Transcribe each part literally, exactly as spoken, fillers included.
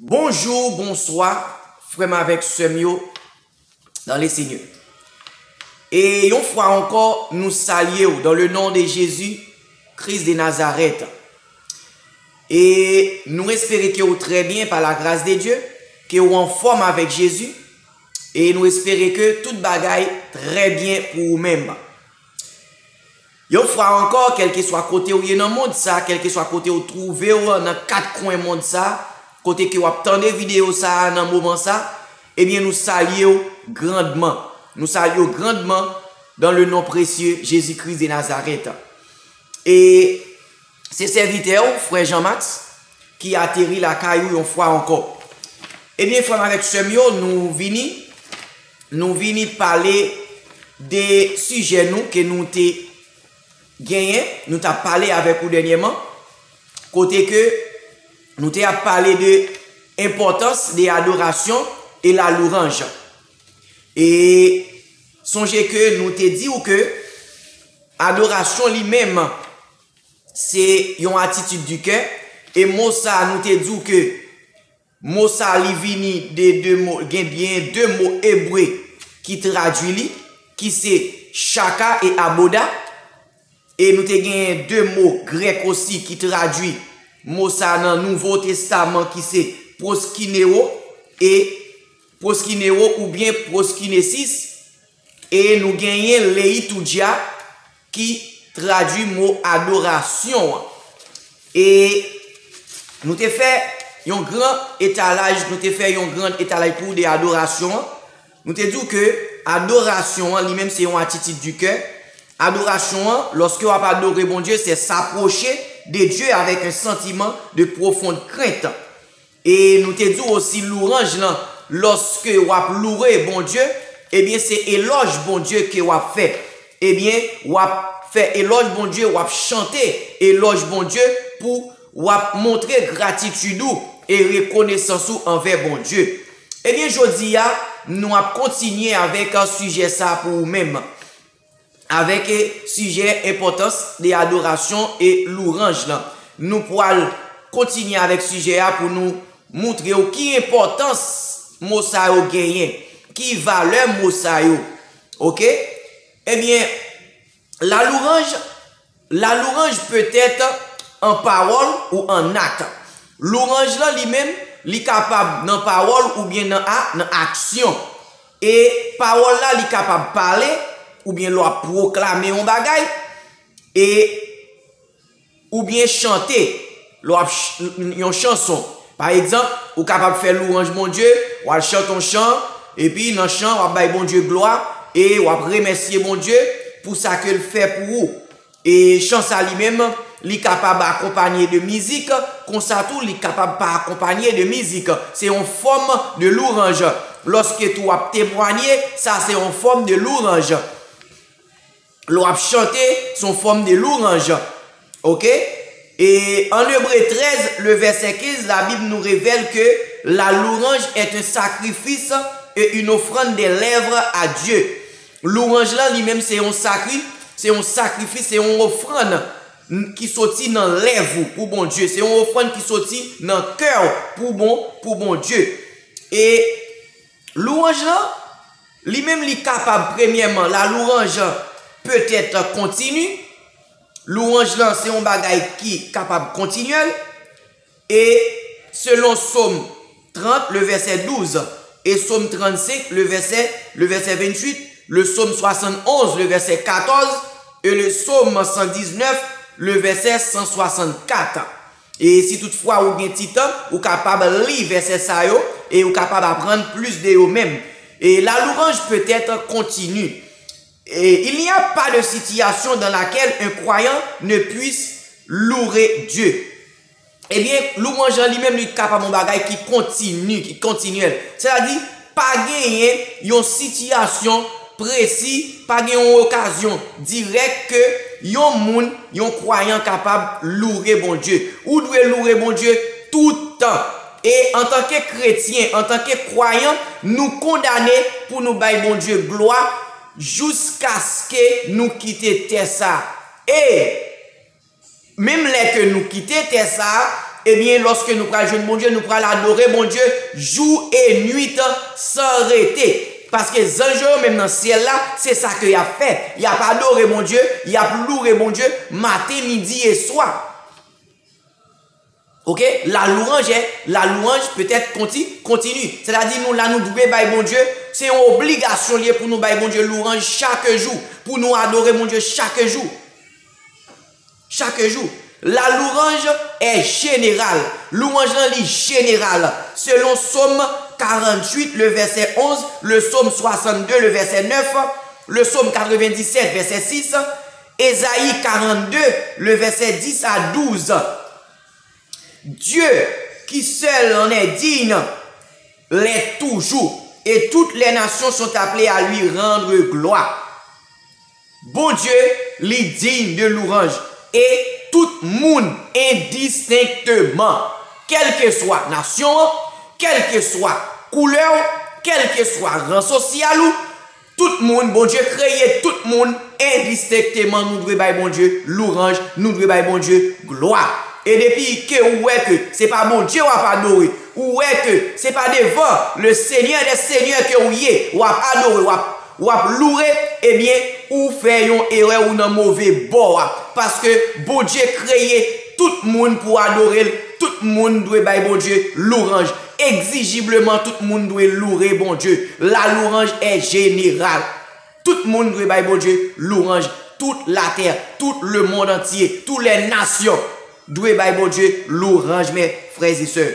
Bonjou, bonswa, frè m avèk sè m yo dans le Seigneur. E yon fwa ankò, nou salye w dans le nom de Jésus Christ de Nazareth. E nou espere ke w trè byen pa la gras de Dye, ke w anfòm avèk Jezi, e nou espere ke tout bagay trè byen pou ou menm. Yon fwa ankò, kèlkeswa kote w ye nan mond sa, kèlkeswa kote w twouve w nan kat kwen mond sa, kote ke w ap tande videyo sa a nan moman sa, ebyen nou salye w grandman. Nou salye w grandman dans le nom précieux Jésus-Christ de Nazareth. E se sèvitè w, frè Jean Max, ki ateri lakay ou yon fwa ankò. Ebyen, frè m avèk sè m yo, nou vini, nou vini pale de sijè nou ke nou te genyen, nou t ap pale avèk ou dènyèman, kote ke nou te ap pale de enpòtans de adorasyon e la louranj. E sonje ke nou te di w ke adorasyon li menm, se yon atitid di kè, e mo sa a, nou te di w ke mo sa a, li vini de de mo, gen, gen de mo ebre ki tradui li, ki se chaka e aboda. E nou te gen de mo grèk osi ki tradui mo sa a nan Nouvo Testaman, ki se proskineo e proskineo oubyen proskinesis. E nou genyen leitoudia ki tradui mo adorasyon an. E nou te fè yon gran etalaj, nou te fè yon gran etalaj pou de adorasyon an. Nou te di w ke adorasyon an, li menm, se yon atitid di kè. Adorasyon an, lòske w ap adore Bondye, se s'approcher de Dieu avec un sentiment de profonde crainte. E nou te di w osi, louranj lan, lòske w ap louwe Bondye, ebyen, se elòj Bondye ke w ap fè. Ebyen, w ap fè elòj Bondye, w ap chante elòj Bondye pou w ap montre gratitid ou e rekonesans ou anvè Bondye. Ebyen, jodi a, nou ap kontinye avèk, a, sijè sa a pou ou menm. Avèk, e, sijè enpòtans de adorasyon e louranj lan. Nou pral kontinye avèk sijè a pou nou montre w ki enpòtans mo sa yo genyen, ki valè mo sa yo. Oke? Ebyen, la louranj, la louranj peut être en parole ou en acte. Louranj lan li menm, li kapab nan pawòl oubyen nan a, nan aksyon. E pawòl la, li kapab pale, oubyen lè w ap pwoklame yon bagay, e oubyen chante, lè w ap ch-, yon chanson. Pa egzanp, ou kapab fè louranj Bondye, w al chante yon chan, epi nan chan, w ap bay Bondye glwa, e w ap remèsye Bondye pou sa ke l fè pou ou. E chan sa li menm, li kapab akonpanye de mizik, konsa tou li kapab pa akonpanye de mizik. Se yon fòm de louranj. Lòske tou w ap temwanye, sa se yon fòm de louranj. Lè w ap chante, se yon fòm de louranj. Oke? E en Hébreux treize, le verset quinze, la Bible nous révèle que la louange est un sacrifice et une offrande des lèvres à Dieu. Louranj lan li menm se yon sakri, se yon sakrifis, se yon ofrann ki soti nan lèv ou pou Bondye. Se yon ofrann ki soti nan kè w pou bon, pou Bondye. E louranj lan, li menm li kapab, premyèman, la louranj peut être continue. Louranj lan se yon bagay ki kapab kontinyèl. E selon Sòm trant, le verset douze, e Sòm trannsenk, le verset, le verset vingt-huit, le Sòm swasannonz, le verset quatorze, e le Sòm san diznèf, le verset san swasannkat. E si toutfwa ou gen ti tan, ou kapab li vèsè sa yo, e ou kapab aprann plis de yo menm. Et la louange peut être continue. Et il n'y a pas de situation dans laquelle un croyant ne puisse louer Dieu. Ebyen, louwanj lan li menm, li kapab yon bagay ki kontini, ki kontinyèl. Sètadi, pa genyen yon sitiyasyon presi, pa gen yon okazyon dirèk ke yon moun, yon kwayan kapab louwe Bondye. Ou dwe louwe Bondye tout tan. E antanke kretyen, antanke kwayan, nou kondane pou nou bay Bondye glwa jiskaske nou kite tè sa a. E menm lè ke nou kite tè sa a, Ebyen, lòske nou pral jwenn Bondye, nou pral adore Bondye jou e nuit san rete. Paske zanj yo menm nan syèl la, se sa ke y ap fè. Y ap adore Bondye, y ap loure Bondye maten, midi e swa. Ok? La louange est, la louange peut être conti-, continue. Sètadi nou la, nou dwe bay Bondye. Se yon obligasyon li ye pou nou bay Bondye louanj chak jou, pou nou adore Bondye chak jou. Chak jou. La louange est générale. Louanj lan li jeneral. Selon Sòm karanntuit, le vèsè onz, le Sòm swasannde, le vèsè nèf, le Sòm katrevendisèt, vèsè sis, Ezayi karannde, le vèsè dis a douz. Dieu, qui seul en est digne, l'est toujours, et toutes les nations sont appelées à lui rendre gloire. Bondye, li diy de louranj, e tout moun endistenkteman, kèlkeswa nasyon an, kèlkeswa koulè w, kèlkeswa ran sosyal ou, tout moun, Bondye kreye tout moun endistenkteman, nou dwe bay Bondye louranj, nou dwe bay Bondye glwa. E depi ke ou wè ke se pa Bondye w ap adore, ou wè ke se pa devan le Seigneur des Seigneurs ke ou ye, w ap adore, w ap, w ap loure, ebyen, ou fè yon erè, ou nan move bò a. Paske Bondye kreye tout moun pou adore l, tout moun dwe bay Bondye louranj. Egzijibleman, tout moun dwe loure Bondye. La louange est générale. Tout moun dwe bay Bondye louranj. Tout latè, tout le monde entier, toutes les nations dwe bay Bondye louranj, mes frères et sœurs.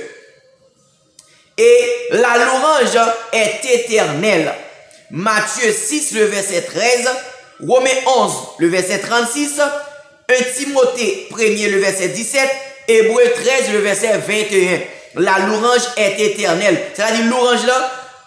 Et la louange est éternelle. Matthieu six, le verset treize, Romains onze, le verset trente-six, un Timothée premier, le verset dix-sept, Hébreux treize, le verset vingt et un. La louange est éternelle. Sètadi louanj lan,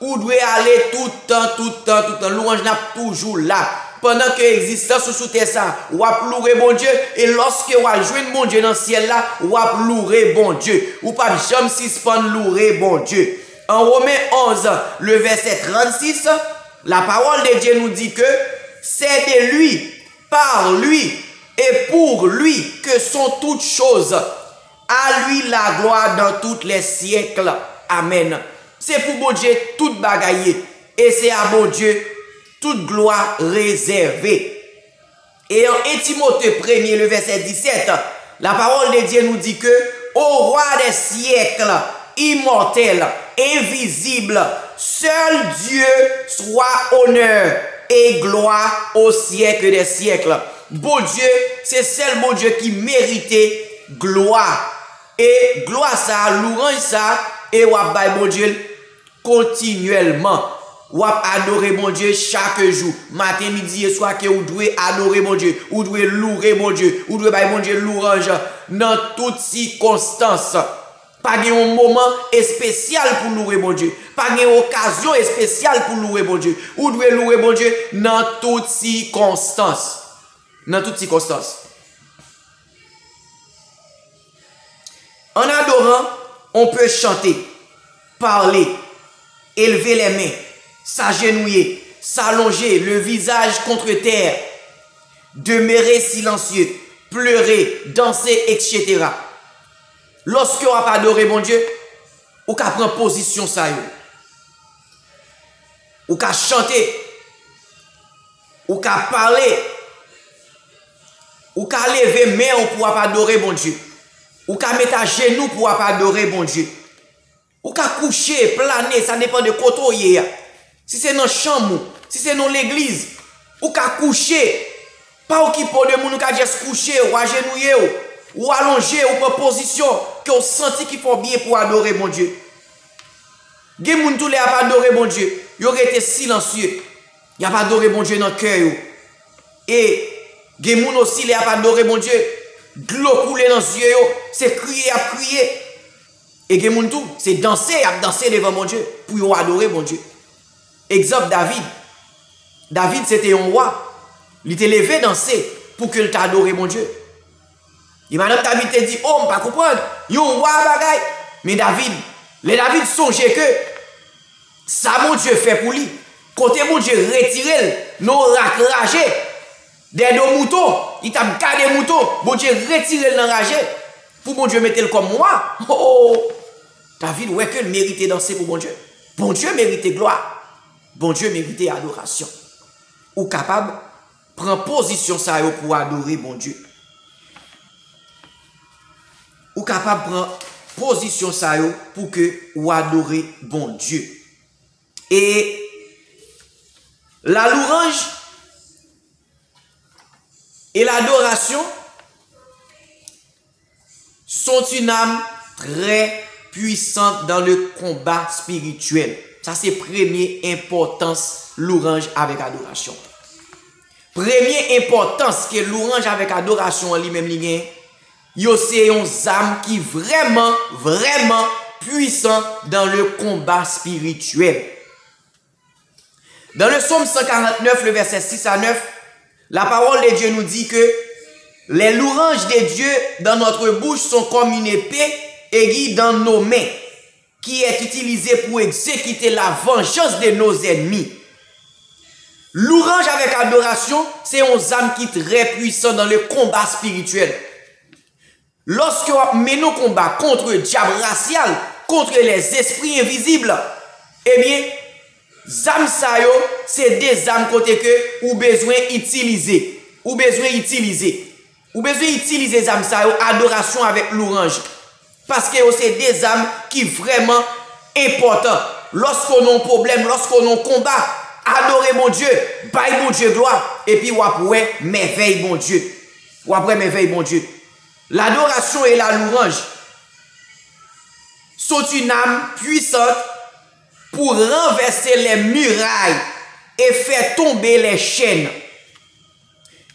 ou dwe ale tout tan, tout tan, tout tan. Louanj lan ap toujou la. Pandan ke egzistans ou sou tè sa, w ap loure Bondye, e lòske w al jwenn Bondye nan syèl la, w ap loure Bondye. Ou p ap janm sispann loure Bondye. En Romains onze, le verset trente-six, la parole de Dieu nous dit que c'est de lui, par lui et pour lui que sont toutes choses. À lui la gloire dans tous les siècles. Amen. Se pou Bondye tout bagay ye, e se a Bondye tout glwa rezève. Et en un Timothée premier, le verset dix-sept, la parole de Dieu nous dit que au roi des siècles, immortel, invisible, seul Dieu soit honneur et gloire au siècle des siècles. Bondye, se sèl Bondye ki merite glwa. E glwa sa, louanj sa, e w ap bay Bondye l kontinyèlman. W ap adore Bondye chak jou. Maten, midi e swa, ke ou dwe adore Bondye. Ou dwe loure Bondye. Ou dwe bay Bondye louanj nan tout sikonstans. Pa gen yon moman espesyal pou loure Bondye. Pa gen okazyon espesyal pou loure Bondye. Ou dwe loure Bondye nan tout sikonstans. Nan tout sikonstans. En adorant, on peut chanter, parler, élever les mains, s'agenouiller, s'allonger, le visage contre terre, demeurer silencieux, pleurer, danser, et cetera. Lòske w ap adore Bondye, ou ka pran pozisyon sa yo. Ou ka chante. Ou ka pale. Ou ka leve men w pou w ap adore Bondye. Ou ka met ajenou pou w ap adore Bondye. Ou ka kouche, plane, sa depann de kote w ye a. Si se nan chanm ou, si se nan legliz, ou ka kouche. Pa okipe w de moun, ou ka jis kouche, ou ajenouye w, ou alonje, ou pran pozisyon ke w santi ki fè w byen pou w adore Bondye. Gen moun tou lè y ap adore Bondye, yo rete silansye. Y ap adore Bondye nan kè yo. E gen moun osi lè y ap adore Bondye, dlo koule nan zye yo, se kriye y ap kriye. E gen moun tou, se danse y ap danse devan Bondye pou yo adore Bondye. Egzanp, David. David se te yon wa. Li te leve danse pou ke l ta adore Bondye. E madanm David te di, "O, m pa konprann. Yon wa bagay." Men David, lè David sonje ke sa Bondye fè pou li, kote Bondye retire l nan yon rak raje, dèyè do mouton, li t ap gade mouton, Bondye retire l nan raje. Pou Bondye mete l kòm wa. Oh, David wè ke l merite danse pou Bondye. Bondye merite glwa. Bondye merite adorasyon. Ou kapab pran pozisyon sa yo pou adore Bondye. Ou kapab pran pozisyon sa yo pou ke ou adore Bondye. Et la louange et l'adoration sont une arme très puissante dans le combat spirituel. Sa se premye enpòtans louange avèk adorasyon. Premye enpòtans ke louange avèk adorasyon an li menm li gen, yo se yon zam ki vrèman, vrèman pwisan dans le combat spirituel. Dans le psaume cent quarante-neuf, le verset six à neuf, la parole de Dieu nous dit que les louanges de Dieu dans notre bouche sont comme une épée aiguë dans nos mains, qui est utilisée pour exécuter la vengeance de nos ennemis. Louange avec adoration, c'est une arme qui est très puissante dans le combat spirituel. Lòske w ap mennen yon konba kont dyab rasyal, kont lèzespri envizib, ebyen, zam sa yo, se de zam kote ke ou bezwen itilize. Ou bezwen itilize. Ou bezwen itilize zam sa yo, adorasyon avèk louanj. Paske yo se de zam ki vrèman enpòtan. Lòske w nan yon pwoblèm, lòske w nan yon konba, adore Bondye, bay Bondye glwa, epi w ap wè mèvèy Bondye. W ap wè mèvèy Bondye. L'adoration et la louange sont une arme puissante pour renverser les murailles et faire tomber les chaînes.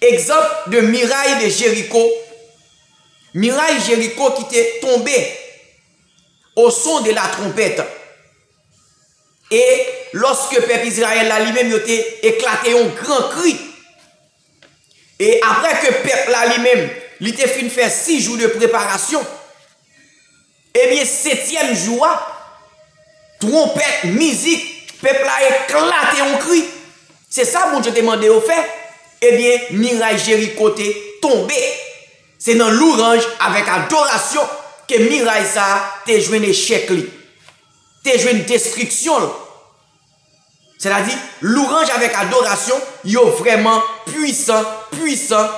Exemple de muraille de Jéricho. Miray Jeriko ki te tonbe au son de la trompette. E lòske pèp Izrayèl la li menm yo te eklate yon gran kri. E apre ke pèp la li menm, li te fin fè sis jou de preparasyon, ebyen, setyèm jou a, twonpèt, mizik, pèp la eklate yon kri. Se sa Bondye te mande yo fè. Ebyen, miray Jeriko te tonbe. Se nan louranj avèk adorasyon ke miray sa a te jwenn echèk li, te jwenn destriksyon l. Sètadi, louranj avèk adorasyon, yo vrèman pwisan, pwisan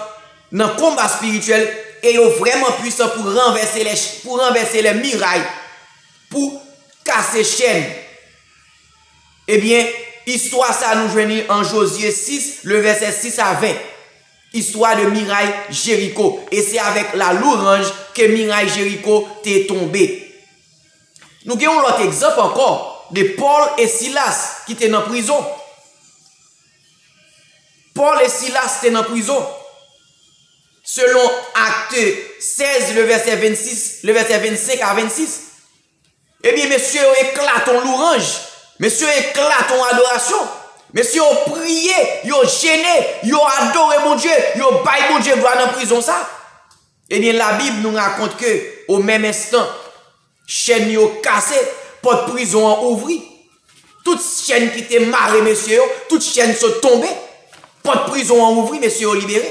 nan konba espirityèl, e yo vrèman pwisan pou ranvèse lè, pou ranvèse lè miray, pou kase chèn. Ebyen, istwa sa a nou jwenn li an Jozye sis, le vèsè sis a ven. Istwa de miray Jeriko. E se avèk la louranj ke miray Jeriko te tonbe. Nou gen yon lòt egzanp ankò de Pòl e Silas ki te nan prizon. Pòl e Silas te nan prizon. Selon Akte sèz, le vèsè vennsis, le vèsè vennsenk a vennsis. Ebyen, mesye yo eklate yon louranj. Mesye yo eklate yon adorasyon. Mesye yo priye, yo jene, yo adore Bondye, yo bay Bondye glwa nan prizon sa. Ebyen, Labib nou rakont ke, o menm enstan, chèn yo kase, pòt prizon an ouvri. Tout chèn ki te mare mesye yo, tout chèn sot tonbe. Pòt prizon an ouvri, mesye yo libere.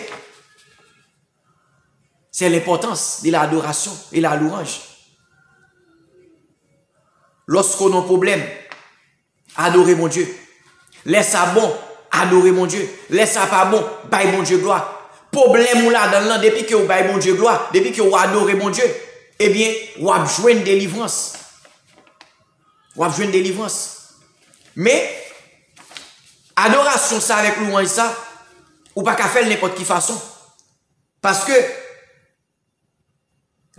C'est l'importance de l'adoration et la louange. Lòske w nan pwoblèm, adore Bondye. Lè sa bon, adore Bondye. Lè sa pa bon, bay Bondye glwa. Pwoblèm ou ladan l lan, depi ke w bay Bondye glwa, depi ke w adore Bondye, ebyen, w ap jwenn delivrans. W ap jwenn delivrans. Men, adorasyon sa avèk louwanj sa, ou pa ka fè l nenpòt ki fason. Paske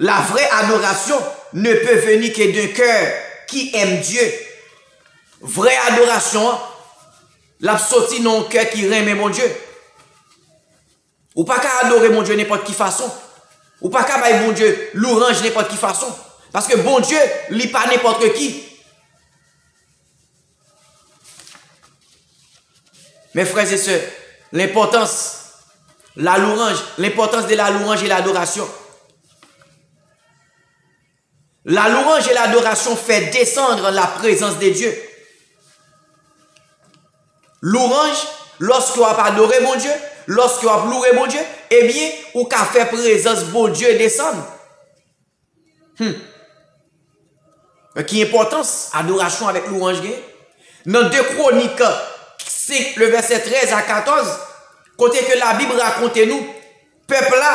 la vraie adoration ne peut venir que d'un cœur qui aime Dieu. Vrè adorasyon an, l ap soti nan yon kè ki renmen Bondye. Ou pa ka adore Bondye nenpòt ki fason. Ou pa ka bay Bondye louranj nenpòt ki fason. Paske Bondye, li pa nenpòt ki. Mes frères et sœurs, l'importance, la louange, l'importance de la louange et l'adoration. La louange et l'adoration fait descendre la présence de Dieu. Louanj, lòske w ap adore Bondye, lòske w ap louwe Bondye, ebyen, ou ka fè prezans Bondye desann. Hmm. Ki enpòtans adorasyon avèk lwanj gen? Nan de Kwonik senk, le vèsè trèz a katòz, kote ke Labib rakonte nou, pèp la,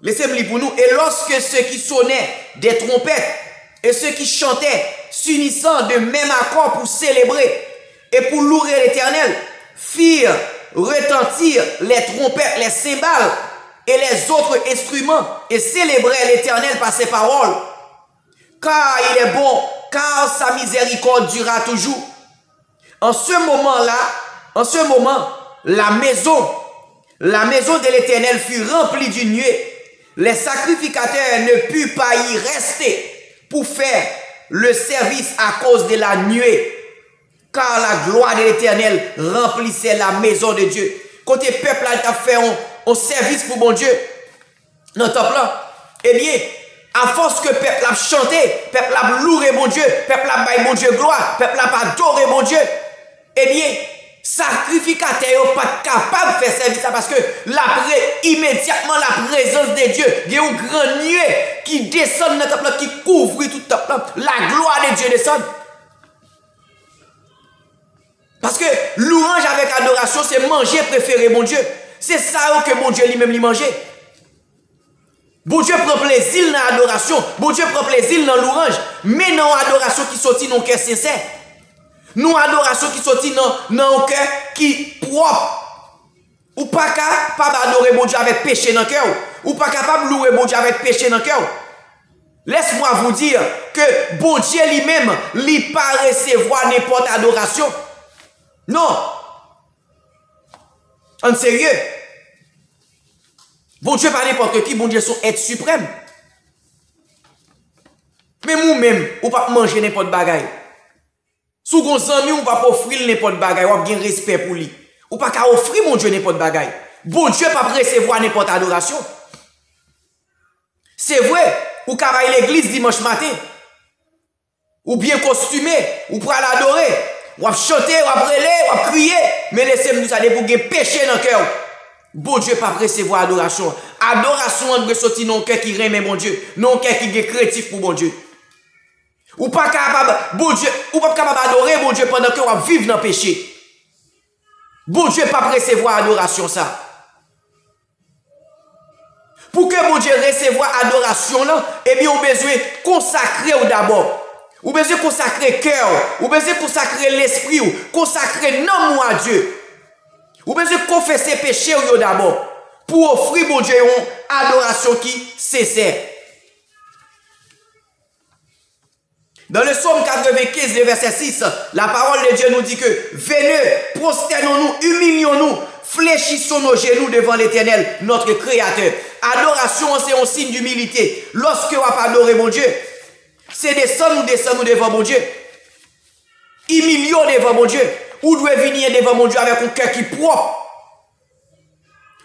lese m li pou nou, et lorsque ceux qui sonnaient des trompettes et ceux qui chantaient s'unissant de même accord pour célébrer et pour louer l'Éternel firent retentir les trompettes, les cymbales et les autres instruments et célébrèrent l'Éternel par ces paroles. Car il est bon, car sa miséricorde durera toujours. En ce moment-là, en ce moment, la maison, la maison de l'Éternel fut remplie d'une nuée. Les sacrificateurs ne purent pas y rester pour faire le service à cause de la nuée. Car la gloire de l'Éternel remplissait la maison de Dieu. Kote pèp la t ap fè yon, yon sèvis pou Bondye nan tanp lan. Ebyen, afòs ke pèp la ap chante, pèp la ap loure Bondye, pèp la ap bay Bondye glwa, pèp la ap adore Bondye, ebyen, sakrifikatè yo pa t kapab fè sèvis la paske la pre-, imedyatman la prezans de Dye, gen yon gran nye ki desann nan tanp lan, ki kouvri tout tanp lan. La gloire de Dieu descend. Paske lwanj avèk adorasyon se manje prefere Bondye. Se sa yo ke Bondye li menm li manje. Bondye pran plezi l nan adorasyon. Bondye pran plezi l nan lwanj. Men nan yon adorasyon ki soti nan yon kè sensè. Nan yon adorasyon ki soti nan, nan yon kè ki pwòp. Ou pa kapab adore Bondye avèk peche nan kè w. Ou pa kapab louwe Bondye avèk peche nan kè w. Laisse-moi vous dire que Bondye li menm, li pa resevwa nenpòt adorasyon. Non. Ann serye. Bondye pa nenpòt ki, Bondye se yon èt siprèm. Menm ou menm, ou p ap manje nenpòt bagay. Si w gen yon zanmi w, ou p ap ofri l nenpòt bagay, w ap gen respè pou li. Ou pa ka ofri Bondye nenpòt bagay. Bondye p ap resevwa nenpòt adorasyon. Se vre, ou ka bay legliz dimanch maten. Ou byen kostime, ou pral adore. W ap chante, w ap rele, w ap kriye. Men lese m di w sa, depi w gen peche nan kè w, Bondye p ap resevwa adorasyon. Adorasyon an dwe soti nan yon kè ki renmen Bondye, nan yon kè ki gen krentif pou Bondye. Ou pa kapab, Bondye, ou p ap kapab adore Bondye pandan ke w ap viv nan peche. Bondye p ap resevwa adorasyon sa. Pou ke Bondye resevwa adorasyon lan, ebyen, ou bezwen konsakre w dabò. Ou bezwen konsakre kè w. Ou bezwen konsakre lespri w. Konsakre nanm ou a Dye. Ou bezwen konfese peche w yo dabò. Pou ofri Bondye yon adorasyon ki sensè. Dans le psaume quatre-vingt-quinze, le verset six, la parole de Dieu nous dit que venez, prosternons-nous, humilions-nous, fléchissons nos genoux devant l'Éternel, notre Créateur. Adorasyon an se yon siy dimilite. Lòske w ap adore Bondye, se desann ou desann ou devan Bondye. Imilye w devan Bondye. Ou dwe vini devan Bondye avèk yon kè ki pwòp.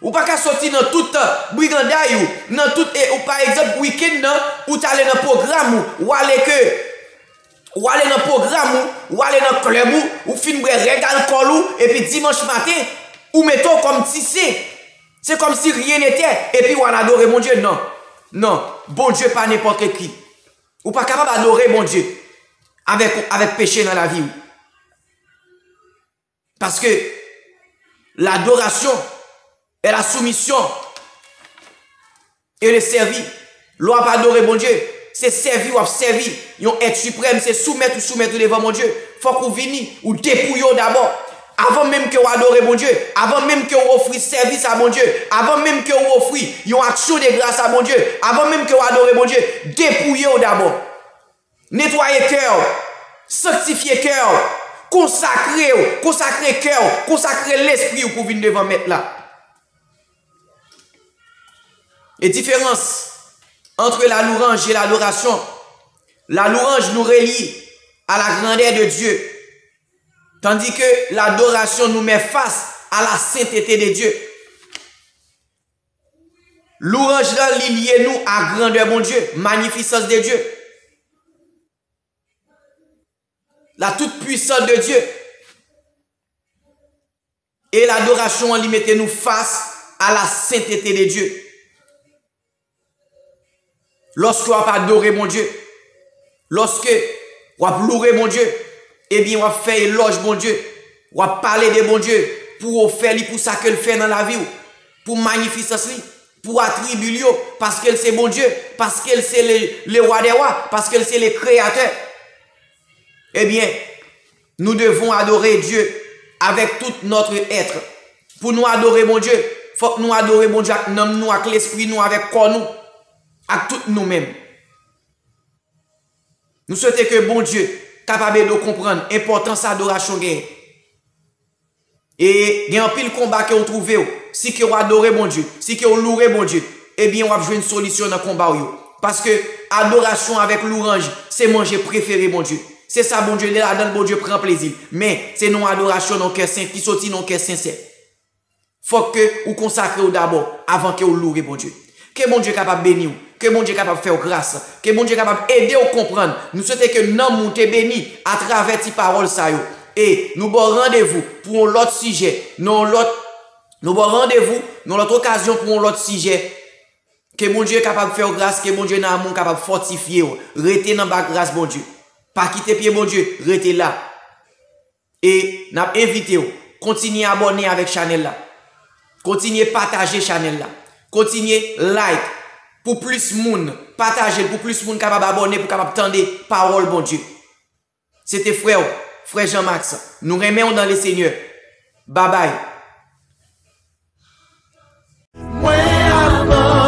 Ou pa ka soti nan tout briganday ou, nan tout, e, ou, pa egzanp, wikenn nan, ou t ale nan pwogram ou, ou ale ke, ou ale nan pwogram ou, ou ale nan klèb ou, ou fin bwè règ alkòl ou, epi dimanch maten, ou mete w kòm ti sen. Se kòmsi rien n'était, epi w al adore Bondye. Non. Non. Bondye pa nenpòt ki. Ou pa kapab adore Bondye avèk, avèk peche nan lavi w. Paske ladorasyon e la soumisyon e le sèvi. Lè w ap adore Bondye, se sèvi w ap sèvi yon èt siprèm, se soumèt ou soumèt ou devan Bondye. Fòk ou vini, ou depouye w dabò. Avan menm ke w adore Bondye, avan menm ke w ofri sèvis a Bondye, avan menm ke w ofri yon aksyon de gras a Bondye, avan menm ke w adore Bondye, depouye w dabò. Netwaye kè w, sanktifye kè w, konsakre w, konsakre kè w, konsakre lespri w pou w vin devan Mèt la. E diferans entre la louange et l'adoration. La louange nous relie à la grandeur de Dieu, tandis que l'adoration nous met face à la sainteté de Dieu. Louanj lan, li lye nou a grandè Bondye, magnificence de Dieu, la toute puissance de Dieu. E ladorasyon an, li mete nou face à la sainteté de Dieu. Lòske w ap adore Bondye, lòske w ap loure Bondye, ebyen w ap fè elòj Bondye, w ap pale de Bondye pou ofè li pou sa ke l fè nan lavi w, pou manyifisans li, pou atribi l yo, paske l se Bondye, paske l se le, le wa dè wa, paske l se le kreyatè. Ebyen, nous devons adorer Dieu avec tout notre être. Pou nou adore Bondye, fòk nou adore Bondye ak nanm nou, ak lespri nou, avèk kò nou, ak tout nou menm. Nou swete ke Bondye kapab ede w konprann enpòtans adorasyon genyen. E gen anpil konba ke w twouve w, si ke w adore Bondye, si ke w loure Bondye, ebyen w ap jwenn solisyon nan konba w yo. Paske adorasyon avèk louranj se manje prefere Bondye. Se sa Bondye de ladan l, Bondye pran plezi l. Men se nan adorasyon nan kè sen, ki soti nan kè sensè. Fòk ke ou konsakre w dabò avan ke w loure Bondye. Ke Bondye kapab beni w. Ke Bondye kapab fè w gras. Ke Bondye kapab ede w konprann. Nou swete ke nanm ou te beni atravè ti pawòl sa yo. E nou ba w randevou pou yon lòt sijè, nan yon lòt, nou ba w randevou nan yon lòt okazyon pou yon lòt sijè. Ke Bondye kapab fè w gras, ke Bondye nan amou kapab fòtifye w. Rete nan ba gras Bondye. Pa kite pye Bondye, rete la. E n ap envite w, kontinye abòne avèk chanèl la. Kontinye pataje chanèl la. Kontinye like pou plis moun. Pataje l pou plis moun kapab abòne, pou kapab tande pawòl Bondye. Se te frè w, frè Jean Max. Nou renmen w dans le Seigneur. Babay. Mwen